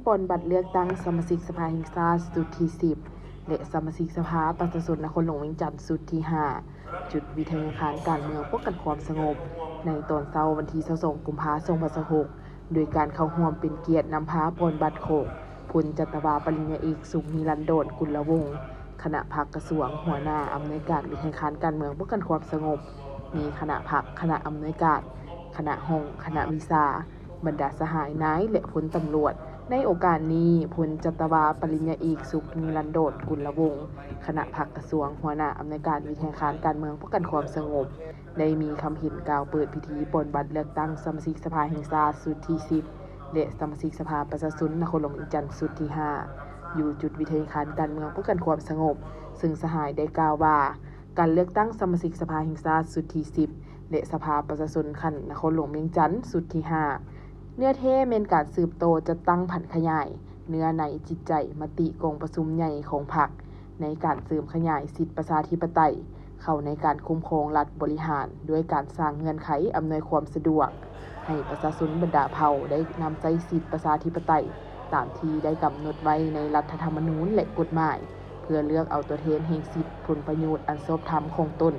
ປ່ອນບັດເລືອກຕັ້ງສະມາຊິກສະພາແຫ່ງຊາດຊຸດທີສິບ ແລະ ສະມາຊິກສະພາປະຊາຊົນນະຄອນຫຼວງວຽງຈັນຊຸດທີຫ້າ ຈຸດວິທະຍາຄານການເມືອງປ້ອງກັນຄວາມສະຫງົບ ໃນຕອນເຊົ້າວັນທີຊາວສອງ ກຸມພາ ສອງພັນຊາວຫົກ ໂດຍການເຂົ້າຮ່ວມເປັນກຽດນຳພາປ່ອນບັດຂອງ ພົນຈັດຕະວາ ປະລິນຍາເອກ ສຸກນິລັນດອນ ກຸນລະວົງ ຄະນະພັກກະຊວງ, ຫົວໜ້າອຳນວຍການວິທະຍາຄານການເມືອງປ້ອງກັນຄວາມສະຫງົບ, ມີຄະນະພັກ, ຄະນະອຳນວຍການ, ຄະນະຫ້ອງ, ຄະນະວິຊາ, ບັນດາສະຫາຍນາຍ ແລະ ພົນຕຳຫຼວດ. ໃນໂອກາດນີ້, ພົນຈັດຕະວາ ປະລິນຍາເອກ ສຸກນິລັນດອນ ກຸນລະວົງ ຄະນະພັກກະຊວງ, ຫົວໜ້າອຳນວຍການວິທະຍາຄານການເມືອງປ້ອງກັນຄວາມສະຫງົບ ໄດ້ມີຄຳເຫັນກ່າວເປີດພິທີປ່ອນບັດເລືອກຕັ້ງສະມາຊິກສະພາແຫ່ງຊາດຊຸດທີສິບ ແລະ ສະມາຊິກສະພາປະຊາຊົນນະຄອນຫຼວງວຽງຈັນຊຸດທີຫ້າ ຢູ່ຈຸດວິທະຍາຄານການເມືອງປ້ອງກັນຄວາມສະຫງົບ, ເຊິ່ງສະຫາຍໄດ້ກ່າວວ່າ ການເລືອກຕັ້ງສະມາຊິກສະພາແຫ່ງຊາດຊຸດທີສິບ ແລະ ສະພາປະຊາຊົນຂັ້ນນະຄອນຫຼວງວຽງຈັນຊຸດທີຫ້າ ເນື້ອແທ້ແມ່ນການສືບຕໍ່ຈັດຕັ້ງຜັນຂະຫຍາຍເນື້ອໃນຈິດໃຈມະຕິກອງປະຊຸມໃຫຍ່ຂອງພັກ ໃນການເສີມຂະຫຍາຍສິດປະຊາທິປະໄຕເຂົ້າໃນການຄຸ້ມຄອງລັດບໍລິຫານ ດ້ວຍການສ້າງເງື່ອນໄຂອຳນວຍຄວາມສະດວກ ໃຫ້ປະຊາຊົນບັນດາເຜົ່າໄດ້ນຳໃຊ້ສິດປະຊາທິປະໄຕ ຕາມທີ່ໄດ້ກຳນົດໄວ້ໃນລັດຖະທຳມະນູນ ແລະ ກົດໝາຍ ເພື່ອເລືອກເອົາຕົວແທນແຫ່ງສິດຜົນປະໂຫຍດອັນຊອບທຳຂອງຕົນ.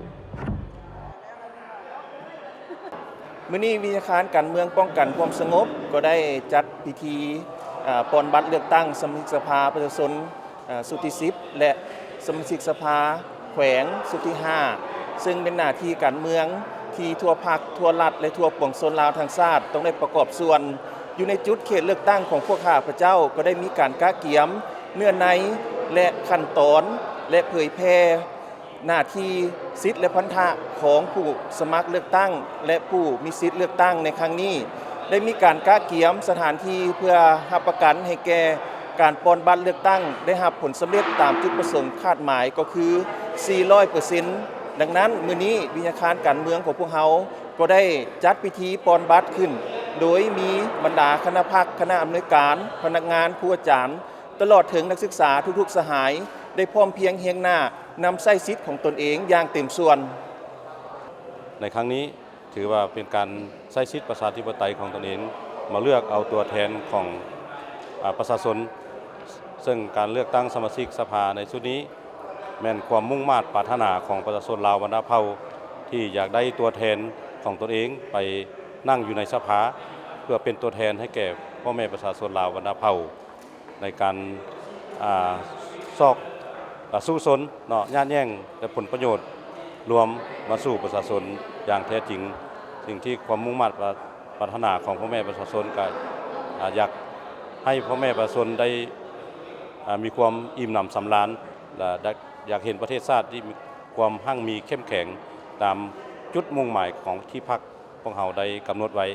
ມື້ນີ້ວິທະຍາຄານການເມືອງປ້ອງກັນຄວາມສະຫງົບ ກໍໄດ້ຈັດພິທີ ອາ ປ່ອນບັດເລືອກຕັ້ງສະມາຊິກສະພາປະຊາຊົນ ອາ ຊຸດທີສິບ ແລະ ສະມາຊິກສະພາແຂວງຊຸດທີຫ້າ ເຊິ່ງເປັນໜ້າທີ່ການເມືອງທີ່ທົ່ວພັກ, ທົ່ວລັດ ແລະ ທົ່ວປວງຊົນລາວທັງຊາດຕ້ອງໄດ້ປະກອບສ່ວນ. ຢູ່ໃນຈຸດເຂດເລືອກຕັ້ງຂອງພວກຂ້າພະເຈົ້າ ກໍໄດ້ມີການກະກຽມເນື້ອໃນ ແລະ ຂັ້ນຕອນ ແລະ ເຜີຍແຜ່ ໜ້າທີ່, ສິດ ແລະ ພັນທະຂອງຜູ້ສະໝັກເລືອກຕັ້ງ ແລະ ຜູ້ມີສິດເລືອກຕັ້ງໃນຄັ້ງນີ້ ໄດ້ມີການກະກຽມສະຖານທີ່ເພື່ອຮັບປະກັນໃຫ້ແກ່ການປ່ອນບັດເລືອກຕັ້ງໄດ້ຮັບຜົນສຳເລັດຕາມຈຸດປະສົງຄາດໝາຍ ກໍຄື ສີ່ຮ້ອຍເປີເຊັນ. ດັ່ງນັ້ນ, ມື້ນີ້ວິທະຍາຄານການເມືອງຂອງພວກເຮົາກໍໄດ້ຈັດພິທີປ່ອນບັດຂຶ້ນ ໂດຍມີບັນດາຄະນະພັກ, ຄະນະອຳນວຍການ, ພະນັກງານ, ຄູອາຈານ, ຕະຫຼອດເຖິງນັກສຶກສາທຸກໆສະຫາຍ ໄດ້ພ້ອມພຽງຮຽງໜ້ານຳໃຊ້ສິດຂອງຕົນເອງຢ່າງເຕັມສ່ວນ. ໃນຄັ້ງນີ້ຖືວ່າເປັນການໃຊ້ສິດປະຊາທິປະໄຕຂອງຕົນເອງ ມາເລືອກເອົາຕົວແທນຂອງ ອາ ປະຊາຊົນ, ເຊິ່ງການເລືອກຕັ້ງສະມາຊິກສະພາໃນຊຸດນີ້ ແມ່ນຄວາມມຸ່ງມາດປາດຖະໜາຂອງປະຊາຊົນລາວບັນດາເຜົ່າ ທີ່ຢາກໄດ້ຕົວແທນຂອງຕົນເອງໄປນັ່ງຢູ່ໃນສະພາ ເພື່ອເປັນຕົວແທນໃຫ້ແກ່ພໍ່ແມ່ປະຊາຊົນລາວບັນດາເຜົ່າ ໃນການ ອາ ຊອກ ອາ ສູ້ຊົນເນາະ ຍາດແຍ່ງແຕ່ຜົນປະໂຫຍດລວມມາສູ່ປະຊາຊົນຢ່າງແທ້ຈິງ. ສິ່ງທີ່ຄວາມມຸ່ງມາດປາ ປາດຖະໜາຂອງພໍ່ແມ່ປະຊາຊົນ ກໍ ອາ ຢາກໃຫ້ພໍ່ແມ່ປະຊາຊົນໄດ້ ອາ ມີຄວາມອີ່ມໜຳສຳລານ ແລະ ຢາກ ຢາກເຫັນປະເທດຊາດທີ່ມີຄວາມຮັ່ງມີເຂັ້ມແຂງ ຕາມຈຸດມຸ່ງໝາຍຂອງທີ່ພັກພວກເຮົາໄດ້ກຳນົດໄວ້.